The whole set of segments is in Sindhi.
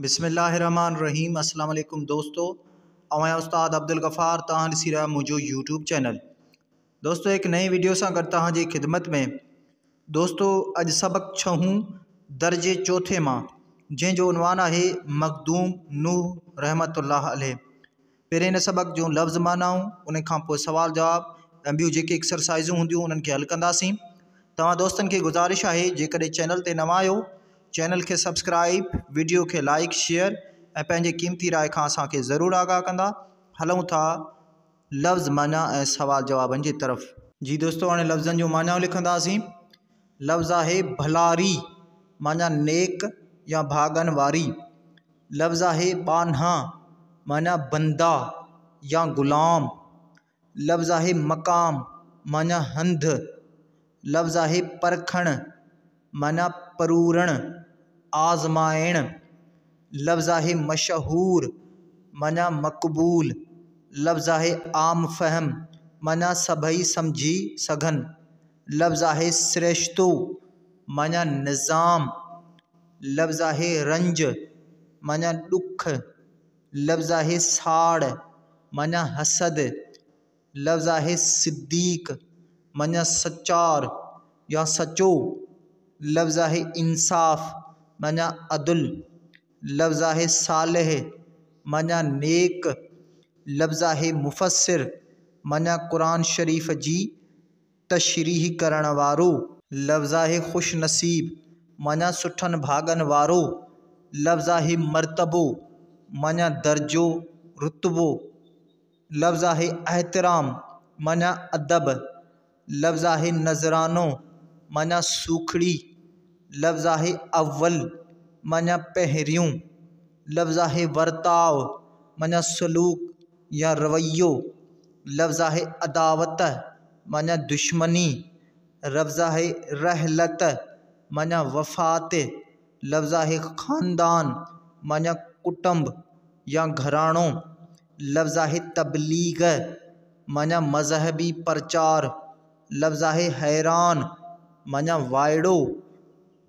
بسم الله الرحمٰن الرحيم السلام عليڪم دوستو آئون آهيان استاد عبدالغفار توهان ڏسي رهيا منهنجو يوٽيوب چينل دوستو هڪ نئين ويڊيو سان گڏ توهان جي خدمت ۾ دوستو اڄ سبق ڇهون درجي چوٿين مان جنهن جو عنوان آهي مخدوم نوح رحمت الله عليه پهرين هن سبق جون لفظ معنائون ان کان پوء سوال جواب ۽ ٻيون جيڪي ايڪسرسائزون هونديون انهن کي حل ڪنداسين توهان دوستن کي گذارش آهي جيڪڏهن چينل تي نوان آهيو چينل کي سبسڪرائب ويڊيو کي لائڪ شيئر ۽ پنهنجي قيمتي راء کان اسان کي ضرور آگاهه ڪندا هلون ٿا لفظ معنيٰ ۽ سوال جوابن جي طرف. جي دوستو هاڻي لفظن جون معنائون لکنداسين لفظ آهي ڀلاري معنيٰ نيڪ يا ڀاڳن واري. لفظ آهي ٻانها معنيٰ بندا يا غلام. لفظ آهي مقام معنيٰ هنڌ. لفظ آهي پرکڻ معنيٰ پرورڻ، آزمائڻ. لفظ آهي مشهور معنيٰ مقبول. لفظ آهي عام فهم معنيٰ سڀئي سمجهي سگهن. لفظ آهي سرشتو معنيٰ نظام. لفظ آهي رنج معنيٰ ڏک، لفظ آهي ساڙ معنيٰ حسد، لفظ آهي صديق معنيٰ سچار يا سچو، لفظ آهي انصاف معنيٰ عدل، لفظ آهي صالح معنيٰ نيڪ، لفظ آهي مفسر معنيٰ قرآن شريف جي تشريح ڪرڻ وارو. لفظ آهي خوش نصيب معنيٰ سٺن ڀاڳن وارو. لفظ آهي مرتبو معنيٰ درجو، رتبو. لفظ آهي احترام معنيٰ ادب. لفظ آهي نذرانو معنيٰ سوکڙي. لفظ آهي اول معنيٰ پهريون. لفظ آهي ورتاء معنيٰ سلوڪ يا رويو. لفظ آهي عداوت معنيٰ دشمني، لفظ آهي رحلت معنيٰ وفات، لفظ آهي خاندان معنيٰ ڪٽنب يا گهراڻو، لفظ آهي تبليغ معنيٰ مذهبي پرچار، لفظ آهي حيران معنيٰ وائڙو،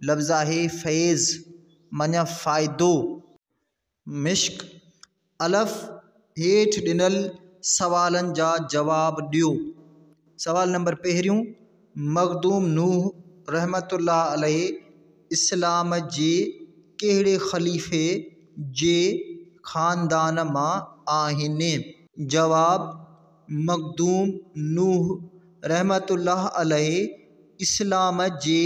لفظ آهي فيض معنيٰ فائدو. مشق، الف، هيٺ ڏنل سوالن جا جواب ڏيو. سوال نمبر پهريون، مخدوم نوح رحمة الله عليه اسلام جي ڪهڙي خليفي جي خاندان مان آهن؟ جواب، مخدوم نوح رحمة الله عليه اسلام جي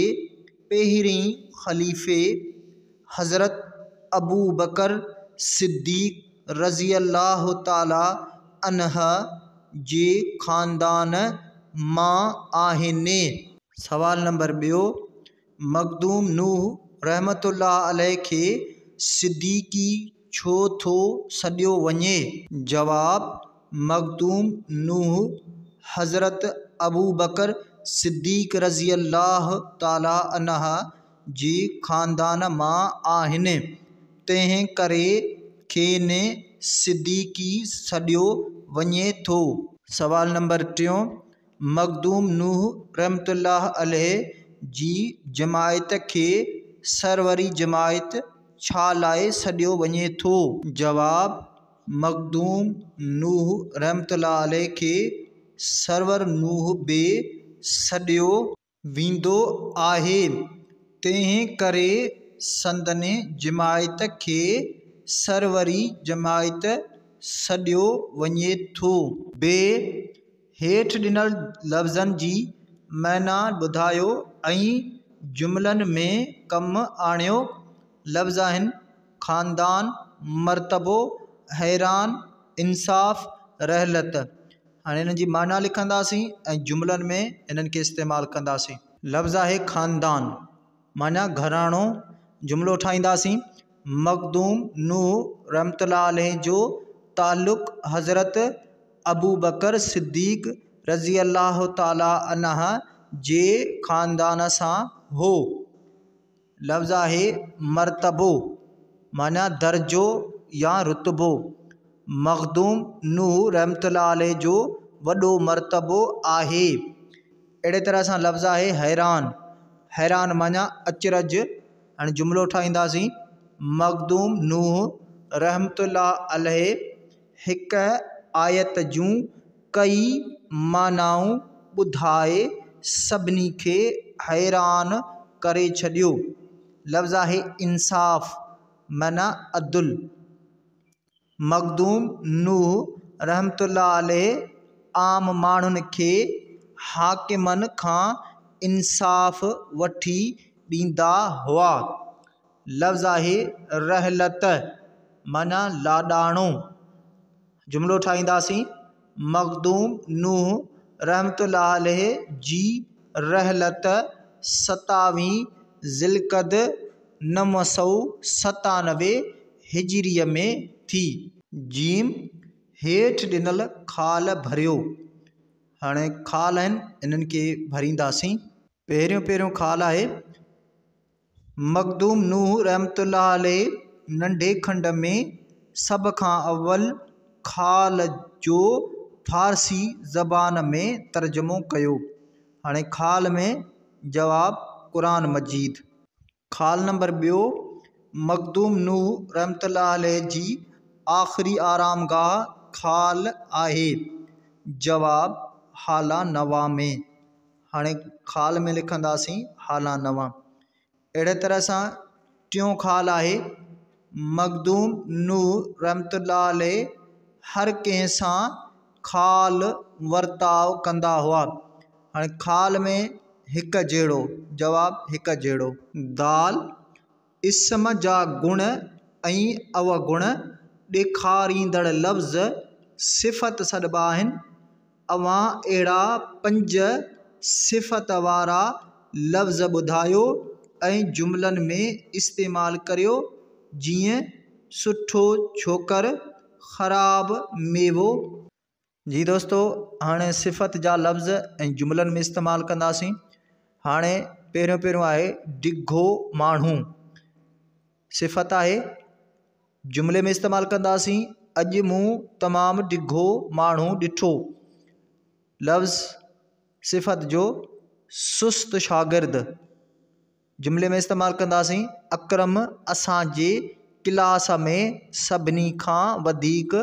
پهرين خليفي حضرت ابوبڪر صديق رضي الله تعالٰي عنه جي خاندان مان آهن. سوال نمبر ٻيو، مخدوم نوح رحمة الله عليه کي صديقي ڇو ٿو سڏيو وڃي؟ جواب، مخدوم نوح حضرت ابوبڪر صديق رضي الله تعالٰي عنه جي خاندان مان آهن، تنهن ڪري کين صديقي سڏيو وڃي ٿو. سوال نمبر ٽيون، مخدوم نوح رحمة الله عليه جي جماعت کي سروري جماعت ڇا لاء سڏيو وڃي ٿو؟ جواب، مخدوم نوح رحمة الله عليه کي سرور نوح به سڏيو. ويندو آهي، تنهن ڪري سندن جماعت کي سروري جماعت سڏيو وڃي ٿو. ب، هيٺ ڏنل لفظن جي معنيٰ ٻڌايو ۽ جملن ۾ ڪم آڻيو. لفظ آهن، خاندان، مرتبو، حيران، انصاف، رحلت. هاڻي انهن جي معنيٰ لکنداسين ۽ جملن ۾ انهن کي استعمال ڪنداسين. لفظ آهي خاندان معنيٰ گهراڻو جملو ٺاهينداسين مخدوم نوح رحمة الله عليه جو تعلق حضرت ابوبڪر صديق رضي الله تعالٰي عنه جي خاندان سان هو. لفظ آهي مرتبو معنيٰ درجو يا رتبو. مخدوم نوح رحمة الله عليه جو وڏو مرتبو آهي. اهڙي طرح سان لفظ آهي حيران، حيران معنيٰ اچرج. هاڻي جملو ٺاهينداسين. مخدوم نوح رحمة الله عليه هڪ آيت جون ڪئي معنائون ٻڌائي سڀني کي حيران ڪري ڇڏيو. لفظ آهي انصاف معنيٰ عدل. مخدوم نوح رحمة الله عليه عام ماڻهن کي حاڪمن کان انصاف وٺي ڏيندا هئا. لفظ آهي رحلت معنيٰ لاڏاڻو. جملو ٺاهينداسين، مخدوم نوح رحمة الله عليه جي رحلت ستاويهين ذي القعد 997 هجريء ۾ ٿي. جيم، هيٺ ڏنل خال ڀريو. هاڻي خال آهن انهن کي ڀرينداسين. پهريون پهريون خال آهي، مخدوم نوح رحمة الله عليه ننڍي کنڊ ۾ سڀ کان اول خال جو فارسي زبان ۾ ترجمو ڪيو. هاڻي خال ۾ جواب قرآن مجيد. خال نمبر ٻيو، مخدوم نوح رحمة الله عليه جي آخري آرامگاهه خال آهي. جواب هالا نوان ۾. هاڻي خال ۾ لکنداسين هالا نوان. اهڙي طرح سان ٽيون خال آهي، مخدوم نوح رحمة الله عليه هر ڪنهن سان خال ورتاء ڪندا هئا. هاڻي خال ۾ هڪ جهڙو، جواب هڪ جهڙو. دال، اسم جا گڻ ۽ اوگڻ ڏيکاريندڙ لفظ صفت سڏبا آهن. اوهان اهڙا پنج صفت وارا لفظ ٻڌايو ۽ جملن ۾ استعمال ڪريو، جيئن سٺو ڇوڪر، خراب ميوو. جي دوستو هاڻي صفت جا لفظ ۽ جملن ۾ استعمال ڪنداسين. هاڻي پهريون پهريون آهي ڊگهو ماڻهو، صفت آهي، جملي ۾ استعمال ڪنداسين اڄ مون تمام ڊگهو ماڻهو ڏٺو. لفظ صفت جو سست شاگرد، جملي ۾ استعمال ڪنداسين اڪرم اسان جي ڪلاس ۾ سڀني کان وڌيڪ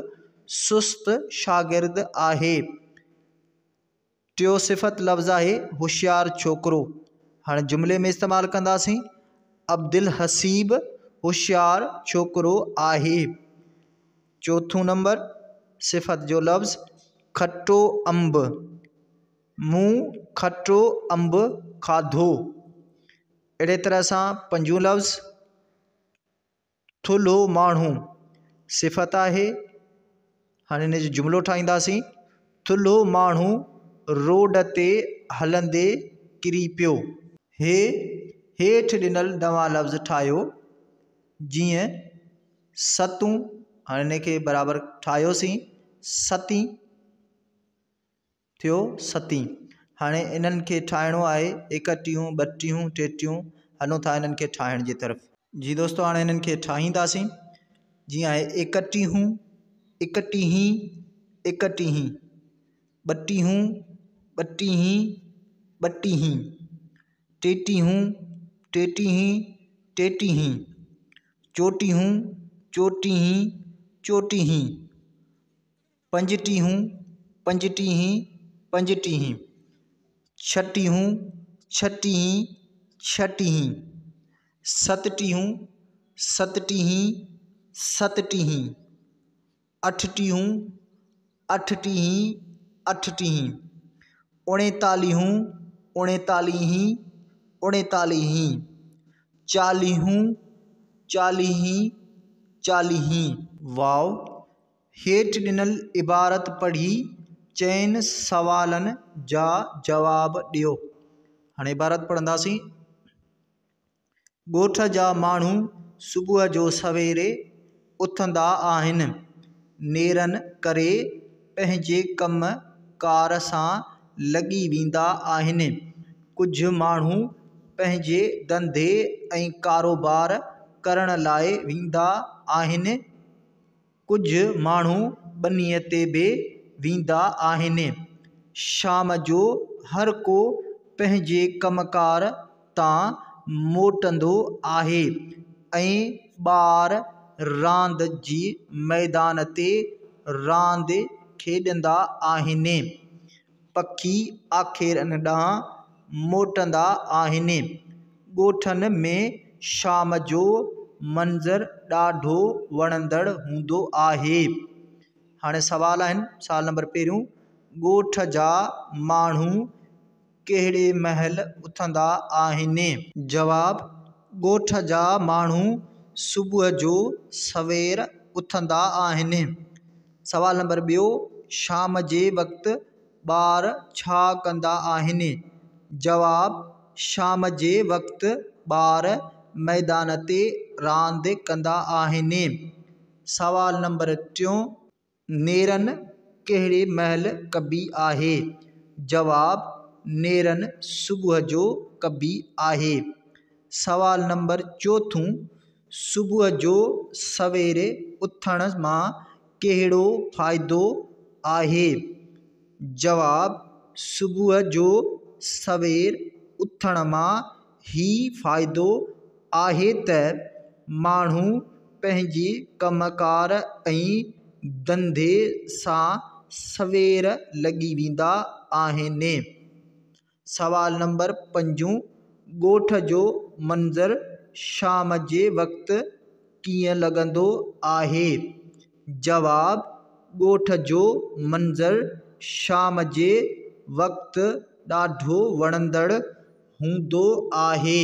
سست شاگرد آهي. ٽيو صفت لفظ آهي هوشيار ڇوڪرو. هاڻي جملي ۾ استعمال ڪنداسين عبدالحسيب هوشيار ڇوڪرو آهي. چوٿون نمبر صفت جو لفظ کٽو انب. مون کٽو انب کاڌو. اهڙي طرح سان پنجون لفظ ٿلهو ماڻهو صفت آهي. هاڻي ان جو جملو ٺاهينداسين ٿلهو ماڻهو روڊ تي هلندي ڪري پيو. هي هيٺ ڏنل نوان لفظ ٺاهيو جيئن ستون، هاڻي ان کي برابر ٺاهيوسين ستين ٿيو ستين. هاڻي انهن کي ٺاهڻو آهي ايڪٽيهون، ٻٽيهون، ٽيٽيهون. هلون ٿا انهن کي ٺاهڻ جي طرف. جي دوستو هاڻي انهن کي ٺاهينداسين. جيئن آهي ايڪٽيهون، ايڪٽيهين، ايڪٽيهين، ٻٽيهون، ٻٽيهين، ٻٽيهين، ٽيٽيهون، ٽيٽيهين، ٽيٽيهين، چوٽيهون، چوٽيهين، چوٽيهين، پنجٽيهون، پنجٽيهين، پنجٽيهين، ڇٽيهون، ڇٽيهين، ڇٽيهين، ستٽيهون، ستٽيهين، ستٽيهين، اٺٽيهون، اٺٽيهين، اٺٽيهين، اوڻيتاليهون، اوڻيتاليهين، اوڻيتاليهين، چاليهون، چاليهين، چاليهين. واو، هيٺ ڏنل عبارت پڙهي چئن سوالن جا جواب ڏيو. هاڻي عبارت پڙهنداسين. ڳوٺ جا ماڻهو صبح جو سويري اٿندا آهن. نيرن ڪري پنهنجي ڪم ڪار سان لڳي ويندا آهن. ڪجهه ماڻهو پنهنجي ڌنڌي ۽ ڪاروبار ڪرڻ لاءِ ويندا آهن. ڪجهه ماڻهو ٻنيءَ تي به ويندا آهن. شام جو هر ڪو پنهنجي ڪم ڪار تان موٽندو آهي ۽ ٻار راند جي ميدان تي راند کيڏندا آهن. پکي آکيرن ڏانهن موٽندا آهن. ڳوٺن ۾ شام جو منظر ڏاڍو وڻندڙ هوندو آهي. هاڻي سوال آهن، سوال نمبر پهريون، ڳوٺ جا ماڻهو ڪهڙي مهل اٿندا آهن؟ جواب، ڳوٺ جا ماڻهو صبح جو سوير اٿندا آهن. سوال نمبر ٻيو، شام جي وقت ٻار ڇا ڪندا آهن؟ جواب، شام جي وقت ٻار ميدان تي راند ڪندا آهن. سوال نمبر ٽيون، نيرن ڪهڙي مهل ڪبي آهي؟ جواب، نيرن صبح جو ڪبي آهي. سوال نمبر چوٿون، صبح جو سوير اٿڻ مان ڪهڙو فائدو آهي؟ جواب، صبح جو سوير اٿڻ مان هي فائدو آهي ته ماڻهو پنهنجي ڪم ڪار ۽ ڌنڌي سان سوير لڳي ويندا آهن. سوال نمبر پنجون، ڳوٺ جو منظر شام جي وقت ڪيئن لڳندو آهي؟ جواب، ڳوٺ جو منظر شام جي وقت ڏاڍو وڻندڙ هوندو آهي.